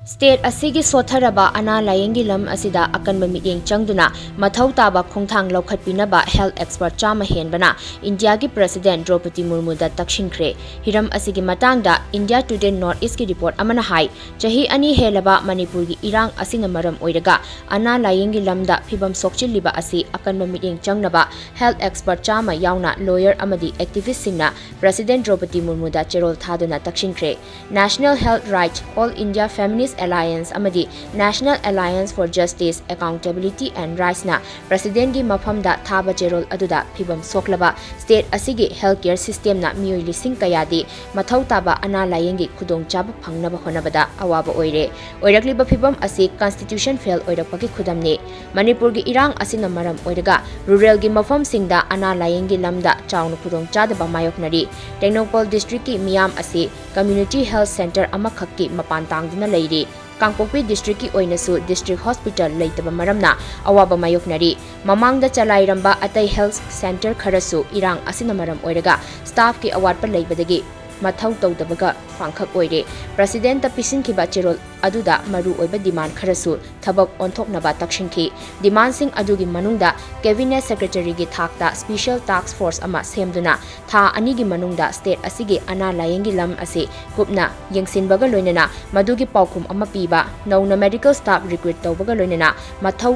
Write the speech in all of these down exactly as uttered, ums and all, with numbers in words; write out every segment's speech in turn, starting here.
State ꯑꯁꯤꯒꯤ ꯁꯣꯠꯊꯔꯕ ꯑꯅꯥ ꯂꯥꯌꯦꯡꯒꯤ ꯂꯝ ꯑꯁꯤꯗ ꯑꯀꯟꯕ ꯃꯤꯠꯌꯦꯡ ꯆꯪꯗꯨꯅ ꯃꯊꯧ ꯇꯥꯕ ꯈꯣꯡꯊꯥꯡ ꯂꯧꯈꯠꯄꯤꯅꯕ health expert ꯆꯥꯝꯃ ꯍꯦꯟꯕꯅ ꯏꯟꯗꯤꯌꯥꯒꯤ President ꯗ꯭ꯔꯧꯄꯗꯤ ꯃꯨꯔꯃꯨꯗ ꯇꯛꯁꯤꯟꯈ꯭ꯔꯦ꯫ ꯍꯤꯔꯝ ꯑꯁꯤꯒꯤ ꯃꯇꯥꯡꯗ India Today North Eastꯀꯤ report ꯑꯃꯅ ꯍꯥꯏ, ꯆꯍꯤ ꯑꯅꯤ ꯍꯦꯜꯂꯕ ꯃꯅꯤꯄꯨꯔꯒꯤ ꯏꯔꯥꯡ ꯑꯁꯤꯅ ꯃꯔꯝ ꯑꯣꯏꯔꯒ ꯑꯅꯥ ꯂꯥꯌꯦꯡꯒꯤ ꯂꯝꯗ ꯐꯤꯕꯝ ꯁꯣꯛꯆꯤꯜꯂꯤꯕ ꯑꯁꯤ ꯑꯀꯟꯕ ꯃꯤꯠꯌꯦꯡ ꯆꯪꯅꯕ health expert ꯆꯥꯝꯃ ꯌꯥꯎꯅ lawyer ꯑꯃꯗꯤ activistꯁꯤꯡꯅ President ꯗ꯭ꯔꯧꯄꯗꯤ ꯃꯨꯔꯃꯨꯗ ꯆꯦꯔꯣꯜ ꯊꯥꯗꯨꯅ ꯇꯛꯁꯤꯟꯈ꯭ꯔꯦ꯫ National Health Right, All India Feminist Alliance ꯑꯃꯗꯤ National Alliance for Justice, Accountability and Rightsꯅ Presidentꯀꯤ ꯃꯐꯝꯗ ꯊꯥꯕ ꯆꯦꯔꯣꯜ ꯑꯗꯨꯗ ꯐꯤꯕꯝ ꯁꯣꯛꯂꯕ state ꯑꯁꯤꯒꯤ health care systemꯅ ꯃꯤꯑꯣꯏ ꯂꯤꯁꯤꯡ ꯀꯌꯥꯗꯤ ꯃꯊꯧ ꯇꯥꯕ ꯑꯅꯥ ꯂꯥꯌꯦꯡꯒꯤ ꯈꯨꯗꯣꯡꯆꯥꯕ ꯐꯪꯅꯕ ꯍꯣꯠꯅꯕꯗ ꯑꯋꯥꯕ ꯑꯣꯏꯔꯦ꯫ ꯑꯣꯏꯔꯛꯂꯤꯕ ꯐꯤꯕꯝ ꯑꯁꯤ constitution fail ꯑꯣꯏꯔꯛꯄꯒꯤ ꯈꯨꯗꯝꯅꯤ꯫ ꯃꯅꯤꯄꯨꯔꯒꯤ ꯏꯔꯥꯡ ꯑꯁꯤꯅ ꯃꯔꯝ ꯑꯣꯏꯔꯒ ruralꯒꯤ ꯃꯐꯝꯁꯤꯡꯗ ꯑꯅꯥ ꯂꯥꯌꯦꯡꯒꯤ ꯂꯝꯗ ꯆꯥꯎꯅ ꯈꯨꯗꯣꯡꯆꯥꯗꯕ ꯃꯥꯌꯣꯛꯅꯔꯤ꯫ ꯇꯦꯡꯅꯧꯄꯜ districtꯀꯤ ꯃꯤꯌꯥꯝ ꯑꯁꯤ community health centre ꯑꯃꯈꯛꯀꯤ ꯃꯄꯥꯟ ꯇꯥꯡꯗꯨꯅ ꯂꯩꯔꯤ꯫ ꯀꯥꯡꯄꯣꯛꯄꯤ districtꯀꯤ ꯑꯣꯏꯅꯁꯨ district hospital ꯂꯩꯇꯕ ꯃꯔꯝꯅ ꯑꯋꯥꯕ ꯃꯥꯌꯣꯛꯅꯔꯤ꯫ ꯃꯃꯥꯡꯗ ꯆꯂꯥꯏꯔꯝꯕ ꯑꯇꯩ health centre ꯈꯔꯁꯨ ꯏꯔꯥꯡ ꯑꯁꯤꯅ ꯃꯔꯝ ꯑꯣꯏꯔꯒ staffꯀꯤ ꯑꯋꯥꯠꯄ ꯂꯩꯕꯗꯒꯤ ꯃꯊꯧ ꯇꯧꯗꯕꯒ ꯄꯥꯡꯈꯛ ꯑꯣꯏꯔꯦ꯫ Presidentꯇ ꯄꯤꯁꯤꯟꯈꯤꯕ ꯆꯦꯔꯣꯜ ꯑꯗꯨꯗ ꯃꯔꯨ ꯑꯣꯏꯕ demand ꯈꯔꯁꯨ ꯊꯕꯛ ꯑꯣꯟꯊꯣꯛꯅꯕ ꯇꯛꯁꯤꯟꯈꯤ꯫ Demandꯁꯤꯡ ꯑꯗꯨꯒꯤ ꯃꯅꯨꯡꯗ Cabinet Secretaryꯒꯤ ꯊꯥꯛꯇ special task force ꯑꯃ ꯁꯦꯝꯗꯨꯅ ꯊꯥ ꯑꯅꯤꯒꯤ ꯃꯅꯨꯡꯗ state ꯑꯁꯤꯒꯤ ꯑꯅꯥ ꯂꯥꯌꯦꯡꯒꯤ ꯂꯝ ꯑꯁꯤ ꯀꯨꯞꯅ ꯌꯦꯡꯁꯤꯟꯕꯒ ꯂꯣꯏꯅꯅ ꯃꯗꯨꯒꯤ ꯄꯥꯎꯈꯨꯝ ꯑꯃ ꯄꯤꯕ, ꯅꯧꯅ medical staff recruit ꯇꯧꯕꯒ ꯂꯣꯏꯅꯅ ꯃꯊꯧ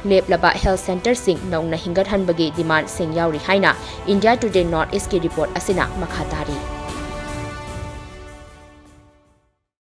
ꯂꯦꯞꯂꯕ health centreꯁꯤꯡ ꯅꯧꯅ ꯍꯤꯡꯒꯠꯍꯟꯕꯒꯤ demandꯁꯤꯡ ꯌꯥꯎꯔꯤ ꯍꯥꯏꯅ India Today North Eastꯀꯤ report ꯑꯁꯤꯅ ꯃꯈꯥ ꯇꯥꯔꯤ꯫